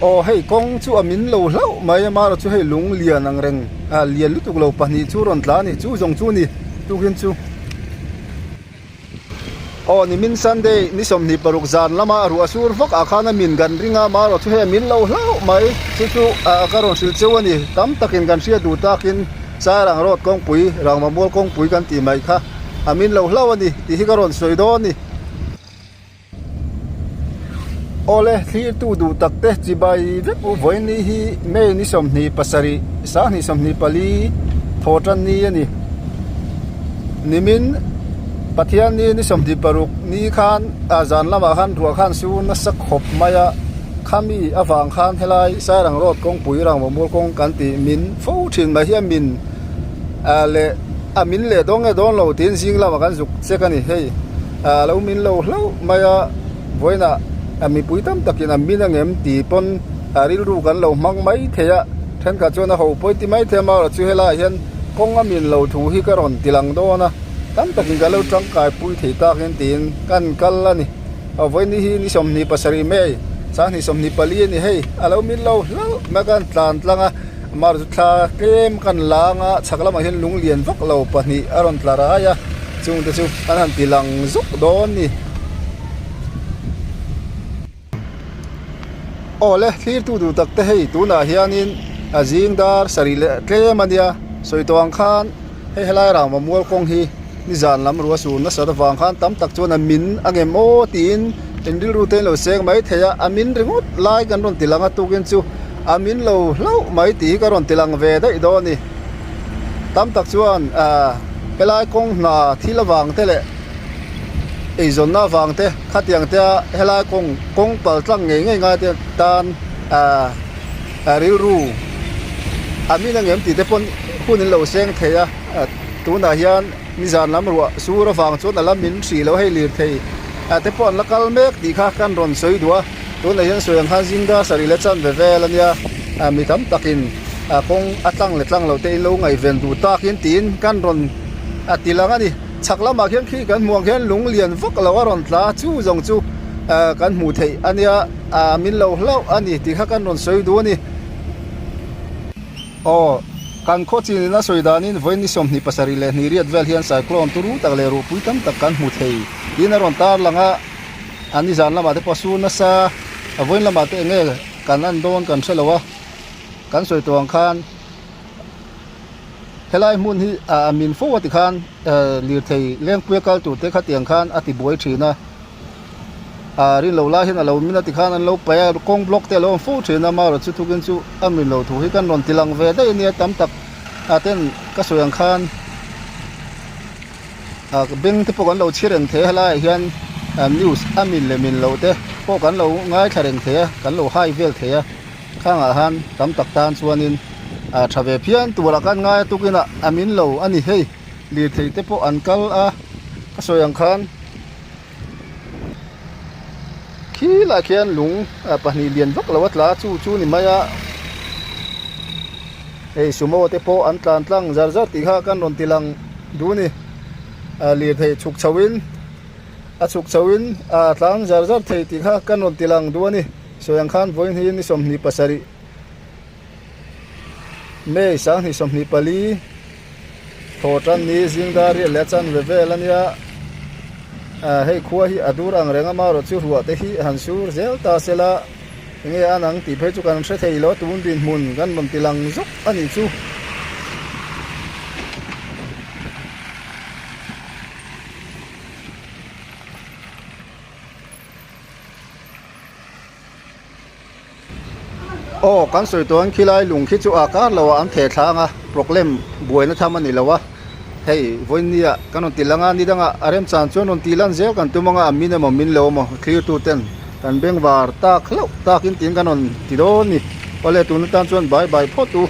Aw hei kawng chu a min lo hlauh mai a marawh chu hei lung lian ang reng ah lian lutuk lo pahnih chu rawn tla a ni chu zawng chu a ni tukin chu. Aw nimin Sunday ni 26 zan lama ruah sur vak ah khan a min kan ring a marawh chu hei a min lo hlauh mai chu chu ah ka rawn hrilh cheu a ni tam takin kan hriat duh takin Sairang road kawngpui Rangva mual kawngpui kan tih mai kha a min lo hlauh a ni tih hi ka rawn sawi dawn a ni. Awle thlirtu duh tak te chibai vek u vawiin hi May ni 27 2024 thaw tan ni a ni. Nimin Pathian ni ni 26 ni khan ah zan lamah khan ruah khan sur nasa khawp mai a khami avang khan helai Sairang road kawngpui Rangva mual kawng kan tih min fo thin mai hian min ah leh a min leh dawn nge dawn lo tiin zing lamah kan zuk chek a ni hei. A lo min lo hlauh mai a, vawiinah mipui tam takin an min angem tih pawn a rilru kan lo hmang mai thei a, thenkhat chuan a ho pawi ti mai thei a, amaherawhchu chu helaiah hian kawng a min lo thu hi ka rawn ti lang dawn a, tam takin kan lo tangkai pui thei takin tiin kan kal a ni. Aw vawiin ni hi ni 27 May 2024 a ni hei, a lo min lo hlauh mai a kan tlan tlang a, amaherawhchu thla tlem kan lang a, chhak lamah hian lung lian vak lo pahnih a rawn tla rai a. Chung te chu an han ti lang zuk dawn ni. Aw le thlirtu duh tak te hei tunah hianin a zing dar sarih leh tlem a nia sawi tawh ang khan hei helai rangva mual kawng hi nizan lam ruah sur nasat avang khan tam tak chuan a min a ngem aw tiin in rilru te in lo seng mai thei a a min ringawt lai kan rawn ti lang a tukin chu a min lo hlauh mai tih hi ka rawn ti lang ve daih dawn a ni. Tam tak chuan ahh helai kawng hna thil avang te leh eizawnna avang te khatiang te a helai kawng kawng pal tlang ngei ngei ngai te tan ahh rilru a min angem tih te pawn hun in lo seng thei a tunah hian nizan lam ruah sur avang chuan a la min hrih loh hei lirthei ah te pawh an la kal mek tih kha kan rawn sawi duh a tunah hian sawi ang khan zingda sarih leh chanve vel ania ah mi tam takin a kawng a tlang leh tlang loh te in lo ngaihven duh takin tiin kan rawn a ti lang a ni chhak lamah khian khi kan hmuh ang khian lung lian vak lo a rawn tla a chu zawng chu ah kan hmuh theih a nia ah min lo hlauh a ni tih kha kan rawn sawi duh a ni aw kan khaw chin in a sawi danin vawiin ni 27 leh hnih riat vel hian cyclone turu tak leh ruhpui tam tak kan hmu thei tiin a rawn tar lang a a nizan lamah te pawh a sur nasa a vawiin lamah te eng nge kan en dawn kan hre lo a. Kan sawi tawh ang khan helai hmun hi ah min fo a ti khan lirthei lengpuia kal tur te khatiang khan a ti buai thin a ah rin lo lai hian a lo min a ti khan an lo paih a kawng block te a lo awm fo thin a marawh chu thukin chu a min lo thu hi kan rawn ti lang ve daih a nia tam tak ah ten ka sawi ang khan ah beng te pawh kan lo chhi reng thei a helaiah hian news a min leh min loh te pawh kan lo ngaithla reng thei a kan lo hai vel thei a. Khangah khan tam tak tan chuanin ah tha ve phian turah khan ngai a tukinah a min lo a ni hei lirthei te pawh an kal a ka sawi ang khan khilaiah khian lung ah pahnih lian vak lo a tla a chu chu ni mai a hei sumo te pawh an tlan tlang zar zar tih kha kan rawn ti lang duh a ni ah lirthei chhuk chho in a chhuk chho in ah tlan zar zar thei tih kha kan rawn ti lang duh a ni. Sawi ang khan vawiin hi ni 27 May 2024 thaw tan ni zingdar riat leh a chanve vel a nia ah hei khua hi a dur ang reng a marawh chu ruah te hi han sur zel ta se la enge an ang tih phei chu kan hre thei lo a tun dinhmun kan rawn ti lang zawk a nih chu. Aw kan sawi tawh ang khilai lung khi chu a kar lo ah an theh thlang a problem buaina tham a ni lo a hei vawinia kan rawn ti lang a ni dangah a remchan chuan rawn tih lan zel kan tum anga a min emaw min lo emaw thlir tu ten kan bengvar tak hlauh takin tiin kan rawn ti dawn a ni awle tun atan chuan bye bye phawt u.